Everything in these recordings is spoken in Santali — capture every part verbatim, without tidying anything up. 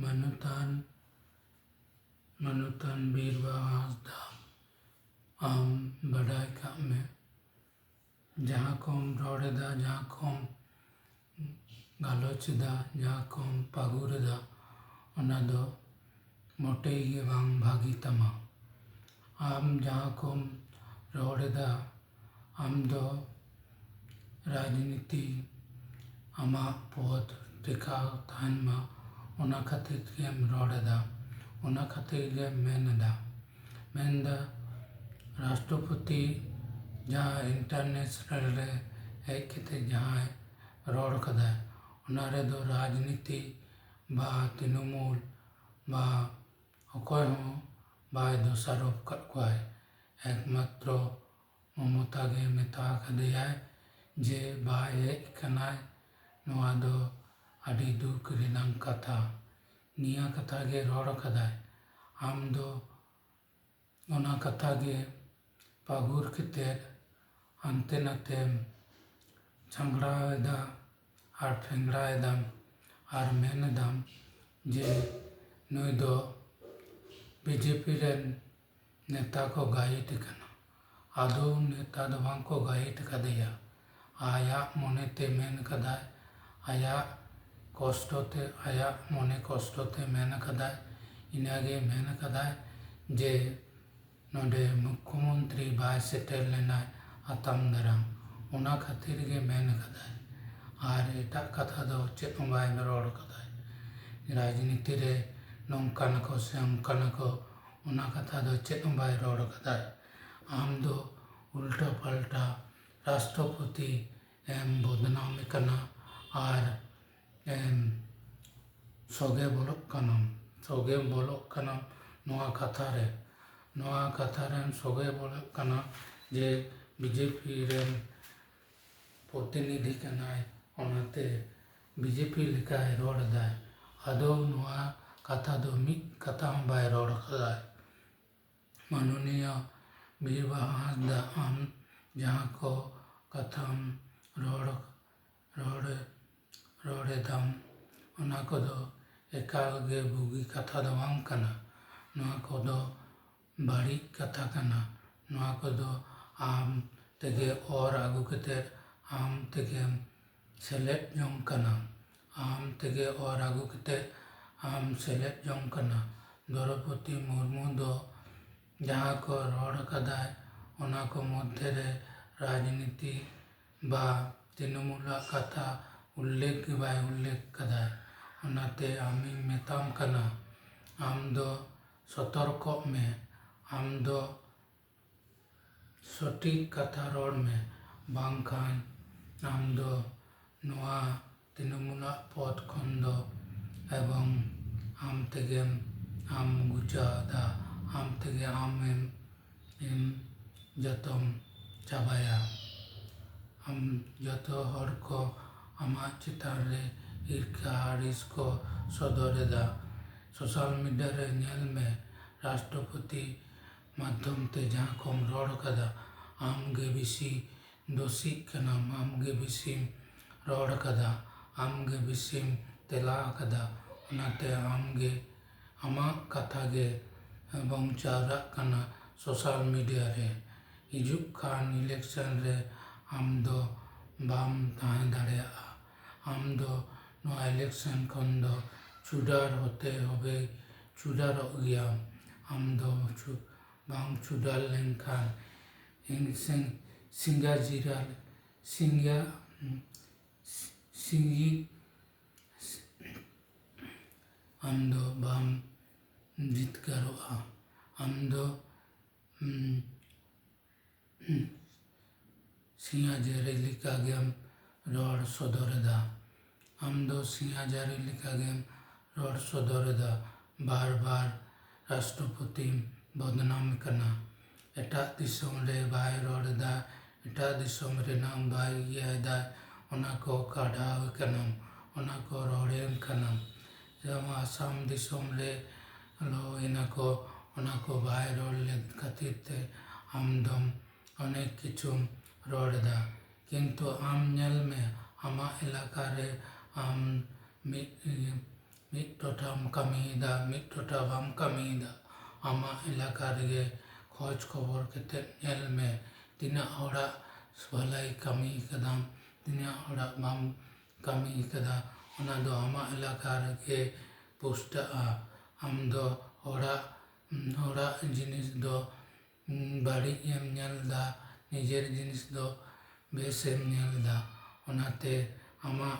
ᱢᱟᱱᱚᱛᱟᱱ, ᱢᱟᱱᱚᱛᱟᱱ ᱵᱤᱨᱵᱟᱦᱟ ᱦᱟᱸᱥᱫᱟ, ᱟᱢ ᱵᱟᱰᱟᱭ ᱠᱟᱜ ᱢᱮ, ᱡᱟᱦᱟᱸ ᱠᱚᱢ ᱨᱚᱲ ᱮᱫᱟ, ᱡᱟᱦᱟᱸ ᱠᱚᱢ ᱜᱟᱞᱚᱪ ᱮᱫᱟ, ᱡᱟᱦᱟᱸ ᱠᱚᱢ ᱯᱟᱹᱜᱩᱨ ᱮᱫᱟ, ᱚᱱᱟ ᱫᱚ ᱢᱚᱴᱮ ᱜᱮ ᱵᱟᱝ ᱵᱷᱟᱹᱜᱤ ᱛᱟᱢᱟ᱾ ᱟᱢ ᱡᱟᱦᱟᱸ ᱠᱚᱢ ᱨᱚᱲ ᱮᱫᱟ, ᱟᱢ ᱫᱚ ᱨᱟᱡᱽᱱᱤᱛᱤ ᱟᱢᱟᱜ ᱯᱚᱫᱽ ᱴᱮᱠᱟᱣ ᱛᱟᱦᱮᱱ ᱢᱟ, ᱚᱱᱟ ᱠᱷᱟᱹᱛᱤᱨ ᱜᱮᱢ ᱨᱚᱲ ᱮᱫᱟ, ᱚᱱᱟ ᱠᱷᱟᱹᱛᱤᱨ ᱜᱮᱢ ᱢᱮᱱ ᱮᱫᱟ᱾ ᱢᱮᱱᱫᱟ, ᱨᱟᱥᱴᱨᱚᱯᱚᱛᱤ ᱡᱟᱦᱟᱸ ᱤᱱᱴᱟᱨᱱᱮᱥᱱᱟᱞ ᱨᱮ ᱦᱮᱡ ᱠᱟᱛᱮ ᱡᱟᱦᱟᱸᱭ ᱨᱚᱲ ᱠᱟᱫᱟᱭ, ᱚᱱᱟ ᱨᱮᱫᱚ ᱨᱟᱡᱽᱱᱤᱛᱤ ᱵᱟ ᱛᱨᱤᱱᱚᱢᱩᱞ ᱵᱟ ᱚᱠᱚᱭ ᱦᱚᱸ ᱵᱟᱭ ᱫᱳᱥᱟᱨᱳᱯ ᱠᱟᱫ ᱠᱚᱣᱟᱭ᱾ ᱮᱠᱢᱟᱛᱨᱚ ᱢᱚᱢᱚᱛᱟ ᱜᱮ ᱢᱮᱛᱟ ᱠᱟᱫᱮᱭᱟᱭ ᱡᱮ ᱵᱟᱭ ᱦᱮᱡ ᱠᱟᱱᱟᱭ, ᱱᱚᱣᱟ ᱫᱚ ᱟᱹᱰᱤ ᱫᱩᱠ ᱨᱮᱱᱟᱜ ᱠᱟᱛᱷᱟ᱾ ᱱᱤᱭᱟᱹ ᱠᱟᱛᱷᱟ ᱜᱮ ᱨᱚᱲ ᱠᱟᱫᱟᱭ᱾ ᱟᱢ ᱫᱚ ᱚᱱᱟ ᱠᱟᱛᱷᱟ ᱜᱮ ᱯᱟᱹᱜᱩᱨ ᱠᱟᱛᱮᱫ ᱦᱟᱱᱛᱮ ᱱᱟᱛᱮᱢ ᱪᱷᱟᱝᱜᱽᱲᱟᱣ ᱮᱫᱟ ᱟᱨ ᱯᱷᱮᱝᱲᱟ ᱮᱫᱟᱢ ᱟᱨ ᱢᱮᱱ ᱮᱫᱟᱢ ᱡᱮ ᱱᱩᱭ ᱫᱚ ᱵᱤᱡᱮᱯᱤ ᱨᱮᱱ ᱱᱮᱛᱟ ᱠᱚ ᱜᱟᱭᱤᱰ ᱠᱟᱱᱟ᱾ ᱟᱫᱚ ᱱᱮᱛᱟ ᱫᱚ ᱵᱟᱝ ᱠᱚ ᱜᱟᱭᱤᱰ ᱠᱟᱫᱮᱭᱟ, ᱟᱭᱟᱜ ᱢᱚᱱᱮᱛᱮ ᱢᱮᱱ ᱠᱟᱫᱟᱭ, ᱟᱭᱟᱜ ᱠᱚᱥᱴᱚ ᱛᱮ, ᱟᱭᱟᱜ ᱢᱚᱱᱮ ᱠᱚᱥᱴᱚ ᱛᱮ ᱢᱮᱱ ᱠᱟᱫᱟᱭ, ᱤᱱᱟᱹᱜᱮ ᱢᱮᱱ ᱠᱟᱫᱟᱭ ᱡᱮ ᱱᱚᱰᱮ ᱢᱩᱠᱠᱷᱚᱢᱚᱱᱛᱨᱤ ᱵᱟᱭ ᱥᱮᱴᱮᱨ ᱞᱮᱱᱟᱭ ᱟᱛᱟᱝ ᱫᱟᱨᱟᱢ, ᱚᱱᱟ ᱠᱷᱟᱹᱛᱤᱨ ᱜᱮ ᱢᱮᱱ ᱠᱟᱫᱟᱭ᱾ ᱟᱨ ᱮᱴᱟᱜ ᱠᱟᱛᱷᱟ ᱫᱚ ᱪᱮᱫ ᱦᱚᱸ ᱵᱟᱭ ᱨᱚᱲ ᱠᱟᱫᱟᱭ᱾ ᱨᱟᱡᱽᱱᱤᱛᱤ ᱨᱮ ᱱᱚᱝᱠᱟᱱᱟᱠᱚ ᱥᱮ ᱚᱱᱠᱟᱱᱟᱠᱚ, ᱚᱱᱟ ᱠᱟᱛᱷᱟ ᱫᱚ ᱪᱮᱫ ᱦᱚᱸ ᱵᱟᱭ ᱨᱚᱲ ᱠᱟᱫᱟᱭ᱾ ᱟᱢ ᱫᱚ ᱩᱞᱴᱟ ᱯᱟᱞᱴᱟ ᱨᱟᱥᱴᱨᱚᱯᱚᱛᱤ ᱮᱢ ᱵᱚᱫᱱᱟᱢᱮ ᱠᱟᱱᱟ ᱟᱨ ᱮᱢ ᱥᱚᱜᱮ ᱵᱚᱞᱚᱜ ᱠᱟᱱᱟᱢ, ᱥᱚᱜᱮ ᱵᱚᱞᱚᱜ ᱠᱟᱱᱟᱢ ᱱᱚᱣᱟ ᱠᱟᱛᱷᱟ ᱨᱮ᱾ ᱱᱚᱣᱟ ᱠᱟᱛᱷᱟ ᱨᱮᱢ ᱥᱚᱜᱮ ᱵᱚᱞᱚᱜ ᱠᱟᱱᱟ ᱡᱮ ᱵᱤᱡᱮᱯᱤ ᱨᱮᱱ ᱯᱨᱚᱛᱤᱱᱤᱫᱷᱤ ᱠᱟᱱᱟᱭ, ᱚᱱᱟᱛᱮ ᱵᱤᱡᱮᱯᱤ ᱞᱮᱠᱟᱭ ᱨᱚᱲ ᱮᱫᱟᱭ᱾ ᱟᱫᱚ ᱱᱚᱣᱟ ᱠᱟᱛᱷᱟ ᱫᱚ ᱢᱤᱫ ᱠᱟᱛᱷᱟ ᱦᱚᱸ ᱵᱟᱭ ᱨᱚᱲ ᱠᱟᱫᱟᱭ᱾ ᱢᱟᱱᱚᱱᱤᱭᱚ ᱵᱤᱨᱵᱟᱦᱟ ᱦᱟᱸᱥᱫᱟ, ᱟᱢ ᱡᱟᱦᱟᱸ ᱠᱚ ᱠᱟᱛᱷᱟᱢ ᱨᱚᱲ, ᱨᱚᱲ, ᱨᱚᱲ ᱮᱫᱟᱢ, ᱚᱱᱟ ᱠᱚᱫᱚ ᱮᱠᱟᱞ ᱜᱮ ᱵᱩᱜᱤ ᱠᱟᱛᱷᱟ ᱫᱚ ᱵᱟᱝ ᱠᱟᱱᱟ᱾ ᱱᱚᱣᱟ ᱠᱚᱫᱚ ᱵᱟᱹᱲᱤᱡ ᱠᱟᱛᱷᱟ ᱠᱟᱱᱟ᱾ ᱱᱚᱣᱟ ᱠᱚᱫᱚ ᱟᱢ ᱛᱮᱜᱮ ᱚᱨ ᱟᱹᱜᱩ ᱠᱟᱛᱮᱫ ᱟᱢ ᱛᱮᱜᱮᱢ ᱥᱮᱞᱮᱫ ᱡᱚᱝ ᱠᱟᱱᱟ᱾ ᱟᱢ ᱛᱮᱜᱮ ᱚᱨ ᱟᱹᱜᱩ ᱠᱟᱛᱮᱫ ᱟᱢ ᱥᱮᱞᱮᱫ ᱡᱚᱝ ᱠᱟᱱᱟ᱾ ᱫᱨᱚᱣᱯᱚᱫᱤ ᱢᱩᱨᱢᱩ ᱫᱚ ᱡᱟᱦᱟᱸ ᱠᱚ ᱨᱚᱲ ᱟᱠᱟᱫᱟᱭ, ᱚᱱᱟ ᱠᱚ ᱢᱚᱫᱽᱫᱷᱮ ᱨᱮ ᱨᱟᱡᱽᱱᱤᱛᱤ ᱵᱟ ᱛᱨᱤᱱᱢᱩᱞᱟᱜ ᱠᱟᱛᱷᱟ ᱩᱞᱞᱮᱠᱷ ᱜᱮ ᱵᱟᱭ ᱩᱞᱞᱮᱠᱷ ᱠᱟᱫᱟᱭ᱾ ᱚᱱᱟᱛᱮ ᱟᱢᱤᱧ ᱢᱮᱛᱟᱢ ᱠᱟᱱᱟ, ᱟᱢ ᱫᱚ ᱥᱚᱛᱚᱨᱠᱚᱜ ᱢᱮ, ᱟᱢ ᱫᱚ ᱥᱚᱴᱷᱤᱠ ᱠᱟᱛᱷᱟ ᱨᱚᱲ ᱢᱮ, ᱵᱟᱝᱠᱷᱟᱱ ᱟᱢ ᱫᱚ ᱱᱚᱣᱟ ᱛᱨᱤᱱᱢᱩᱞᱟᱜ ᱯᱚᱫᱽ ᱠᱷᱚᱱ ᱫᱚ ᱮᱵᱚᱝ ᱟᱢ ᱛᱮᱜᱮᱢ ᱟᱢ ᱜᱩᱪᱟᱹᱫᱟ, ᱟᱢ ᱛᱮᱜᱮ ᱟᱢᱮᱢ ᱮᱢ ᱡᱚᱛᱚᱢ ᱪᱟᱵᱟᱭᱟ᱾ ᱟᱢ ᱡᱚᱛᱚ ᱦᱚᱲ ᱠᱚ ᱟᱢᱟᱜ ᱪᱮᱛᱟᱱ ᱨᱮ ᱦᱤᱨᱠᱷᱟᱹ ᱟᱹᱲᱤᱥ ᱠᱚ ᱥᱚᱫᱚᱨ ᱮᱫᱟ᱾ ᱥᱳᱥᱟᱞ ᱢᱤᱰᱤᱭᱟ ᱨᱮ ᱧᱮᱞ ᱢᱮ, ᱨᱟᱥᱴᱨᱚᱯᱚᱛᱤ ᱢᱟᱫᱽᱫᱷᱚᱢ ᱛᱮ ᱡᱟᱦᱟᱸ ᱠᱚᱢ ᱨᱚᱲ ᱠᱟᱫᱟ, ᱟᱢ ᱜᱮ ᱵᱮᱥᱤ ᱫᱳᱥᱤᱜ ᱠᱟᱱᱟᱢ, ᱟᱢ ᱜᱮ ᱵᱮᱥᱤᱢ ᱨᱚᱲ ᱠᱟᱫᱟ, ᱟᱢ ᱜᱮ ᱵᱮᱥᱤᱢ ᱛᱮᱞᱟ ᱟᱠᱟᱫᱟ᱾ ᱚᱱᱟᱛᱮ ᱟᱢ ᱜᱮ ᱟᱢᱟᱜ ᱠᱟᱛᱷᱟ ᱜᱮ ᱵᱚᱱ ᱪᱟᱨᱟᱜ ᱠᱟᱱᱟ ᱥᱳᱥᱟᱞ ᱢᱤᱰᱤᱭᱟ ᱨᱮ᱾ ᱦᱤᱡᱩᱜ ᱠᱟᱱ ᱤᱞᱮᱠᱥᱚᱱ ᱨᱮ ᱟᱢ ᱫᱚ ᱵᱟᱢ ᱛᱟᱦᱮᱸ ᱫᱟᱲᱮᱭᱟᱜᱼᱟ᱾ ᱟᱢ ᱫᱚ ᱱᱚᱣᱟ ᱤᱞᱮᱠᱥᱚᱱ ᱠᱷᱚᱱ ᱫᱚ ᱪᱷᱩᱰᱟᱨ ᱦᱚᱛᱮ ᱦᱚᱵᱮ ᱪᱷᱩᱰᱟᱨᱚᱜ ᱜᱮᱭᱟᱢ᱾ ᱟᱢ ᱫᱚ ᱪᱷᱩ-, ᱵᱟᱝ ᱪᱷᱩᱰᱟᱨ ᱞᱮᱱᱠᱷᱟᱱ ᱤᱧ ᱥᱮᱝ-, ᱥᱤᱸᱜᱟ ᱡᱤᱨᱟ, ᱥᱤᱸᱜᱟ, ᱥᱤᱸᱜᱤ, ᱟᱢ ᱫᱚ ᱵᱟᱢ ᱡᱤᱛᱠᱟᱹᱨᱚᱜᱼᱟ᱾ ᱟᱢ ᱫᱚ, ᱩᱸ, ᱩᱸ, ᱥᱤᱸᱜᱟ ᱡᱤᱨᱟ ᱞᱮᱠᱟ ᱜᱮᱢ ᱨᱚᱲ ᱥᱚᱫᱚᱨ ᱮᱫᱟ᱾ ᱟᱢ ᱫᱚ ᱥᱤᱸᱜᱟ ᱡᱤᱨᱟ ᱞᱮᱠᱟ ᱜᱮᱢ ᱨᱚᱲ ᱥᱚᱫᱚᱨ ᱮᱫᱟ᱾ ᱵᱟᱨ ᱵᱟᱨ ᱨᱟᱥᱴᱨᱚᱯᱚᱛᱤᱢ ᱵᱚᱫᱱᱟᱢ ᱠᱟᱱᱟ᱾ ᱮᱴᱟᱜ ᱫᱤᱥᱚᱢ ᱨᱮ ᱵᱟᱭ ᱨᱚᱲ ᱮᱫᱟ, ᱮᱴᱟᱜ ᱫᱤᱥᱚᱢ ᱨᱮᱱᱟᱜ ᱵᱟᱭ ᱤᱭᱟᱹᱭᱮᱫᱟ, ᱚᱱᱟ ᱠᱚ ᱠᱟᱰᱷᱟᱣ ᱠᱟᱱᱟᱢ, ᱚᱱᱟ ᱠᱚ ᱨᱚᱲᱮᱱ ᱠᱟᱱᱟᱢ᱾ ᱡᱮᱢᱚᱱ ᱟᱥᱟᱢ ᱫᱤᱥᱚᱢ ᱨᱮ ᱞᱚ ᱮᱱᱟ ᱠᱚ, ᱚᱱᱟ ᱠᱚ ᱵᱟᱭ ᱨᱚᱲ ᱞᱮᱫ ᱠᱷᱟᱹᱛᱤᱨ ᱛᱮ ᱟᱢ ᱫᱚᱢ ᱚᱱᱮᱠ ᱠᱤᱪᱷᱩᱢ ᱨᱚᱲ ᱮᱫᱟ᱾ ᱠᱤᱱᱛᱩ ᱟᱢ ᱧᱮᱞ ᱢᱮ, ᱟᱢᱟᱜ ᱮᱞᱟᱠᱟ ᱨᱮ ᱟᱢ ᱢᱤᱫ ᱢᱤᱫ ᱴᱚᱴᱷᱟᱢ ᱠᱟᱹᱢᱤᱭᱮᱫᱟ, ᱢᱤᱫ ᱴᱚᱴᱷᱟ ᱵᱟᱢ ᱠᱟᱹᱢᱤᱭᱮᱫᱟ, ᱟᱢᱟᱜ ᱮᱞᱟᱠᱟ ᱨᱮᱜᱮ ᱠᱷᱚᱡᱽ ᱠᱷᱚᱵᱚᱨ ᱠᱟᱛᱮᱫ ᱧᱮᱞ ᱢᱮ᱾ ᱛᱤᱱᱟᱹᱜ ᱦᱚᱲᱟᱜ ᱵᱷᱟᱹᱞᱟᱹᱭ ᱠᱟᱹᱢᱤ ᱠᱟᱫᱟᱢ, ᱛᱤᱱᱟᱹᱜ ᱦᱚᱲᱟᱜ ᱵᱟᱢ ᱠᱟᱹᱢᱤ ᱠᱟᱫᱟ, ᱚᱱᱟ ᱫᱚ ᱟᱢᱟᱜ ᱮᱞᱟᱠᱟ ᱨᱮᱜᱮ ᱯᱳᱥᱴᱟᱜᱼᱟ᱾ ᱟᱢ ᱫᱚ ᱦᱚᱲᱟᱜ, ᱦᱚᱲᱟᱜ ᱡᱤᱱᱤᱥ ᱫᱚ ᱵᱟᱹᱲᱤᱡ ᱮᱢ ᱧᱮᱞ ᱮᱫᱟ, ᱱᱤᱡᱮᱨ ᱡᱤᱱᱤᱥ ᱫᱚ ᱵᱮᱥ ᱮᱢ ᱧᱮᱞ ᱮᱫᱟ᱾ ᱚᱱᱟᱛᱮ ᱟᱢᱟᱜ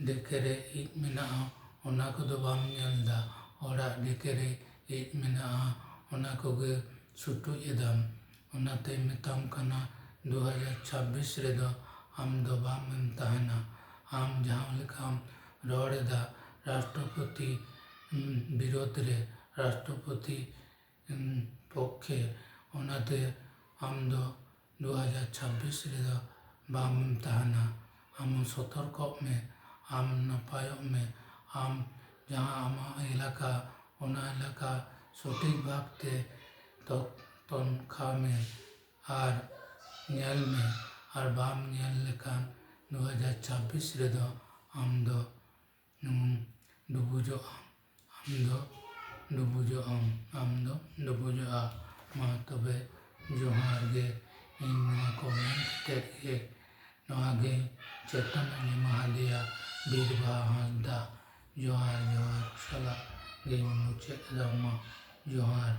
ᱰᱮᱠᱮ ᱨᱮ ᱤᱡ ᱢᱮᱱᱟᱜᱼᱟ, ᱚᱱᱟ ᱠᱚᱫᱚ ᱵᱟᱢ ᱧᱮᱞ ᱮᱫᱟ᱾ ᱦᱚᱲᱟᱜ ᱰᱮᱠᱮ ᱨᱮ ᱤᱡ ᱢᱮᱱᱟᱜᱼᱟ, ᱚᱱᱟ ᱠᱚᱜᱮ ᱥᱩᱴᱩᱡ ᱮᱫᱟᱢ᱾ ᱚᱱᱟᱛᱮᱧ ᱢᱮᱛᱟᱢ ᱠᱟᱱᱟ, ᱫᱩ ᱦᱟᱡᱟᱨ ᱪᱷᱟᱵᱵᱤᱥ ᱨᱮᱫᱚ ᱟᱢ ᱫᱚ ᱵᱟᱢ ᱮᱢ ᱛᱟᱦᱮᱱᱟ᱾ ᱟᱢ ᱡᱟᱦᱟᱸ ᱞᱮᱠᱟᱢ ᱨᱚᱲ ᱮᱫᱟ ᱨᱟᱥᱴᱨᱚᱯᱚᱛᱤ, ᱩᱢ, ᱵᱤᱨᱳᱫᱷ ᱨᱮ, ᱨᱟᱥᱴᱨᱚᱯᱚᱛᱤ, ᱩᱢ, ᱯᱚᱠᱠᱷᱮ, ᱚᱱᱟᱛᱮ ᱟᱢ ᱫᱚ ᱫᱩ ᱦᱟᱡᱟᱨ ᱪᱷᱟᱵᱵᱤᱥ ᱨᱮᱫᱚ ᱵᱟᱢ ᱛᱟᱦᱮᱱᱟ᱾ ᱟᱢ ᱥᱚᱛᱚᱨᱠᱚᱜ ᱢᱮ, ᱟᱢ ᱱᱟᱯᱟᱭᱚᱜ ᱢᱮ, ᱟᱢ ᱡᱟᱦᱟᱸ ᱟᱢᱟᱜ ᱮᱞᱟᱠᱟ, ᱚᱱᱟ ᱮᱞᱟᱠᱟ ᱥᱚᱴᱷᱤᱠ ᱵᱷᱟᱵᱽᱛᱮ ᱛᱚ-, ᱛᱚᱱᱠᱷᱟ ᱢᱮ ᱟᱨ ᱧᱮᱞ ᱢᱮ᱾ ᱟᱨ ᱵᱟᱢ ᱧᱮᱞ ᱞᱮᱠᱷᱟᱱ ᱫᱩ ᱦᱟᱡᱟᱨ ᱪᱷᱟᱵᱵᱤᱥ ᱨᱮᱫᱚ ᱟᱢ ᱫᱚ ᱱᱚᱣᱟᱢ ᱰᱩᱵᱩᱡᱚᱜᱼᱟ, ᱟᱢ ᱫᱚ ᱰᱩᱵᱩᱡᱚᱜ ᱟᱢ, ᱟᱢ ᱫᱚ ᱰᱩᱵᱩᱡᱚᱜᱼᱟ᱾ ᱢᱟ ᱛᱚᱵᱮ ᱡᱚᱦᱟᱨ ᱜᱮ, ᱤᱧ ᱱᱚᱣᱟ ᱠᱚ ᱢᱮᱱ ᱠᱟᱛᱮᱫ ᱜᱮ ᱱᱚᱣᱟ ᱜᱮ ᱪᱮᱛᱟᱱ ᱤᱧ ᱮᱢᱟ ᱦᱟᱫᱮᱭᱟ ᱵᱤᱨᱵᱟᱦᱟ ᱦᱟᱸᱥᱫᱟ᱾ ᱡᱚᱦᱟᱨ, ᱡᱚᱦᱟᱨ ᱥᱟᱞᱟᱜ ᱜᱮᱧ ᱢᱩᱪᱟᱹᱫ ᱮᱫᱟ᱾ ᱢᱟ ᱡᱚᱦᱟᱨ᱾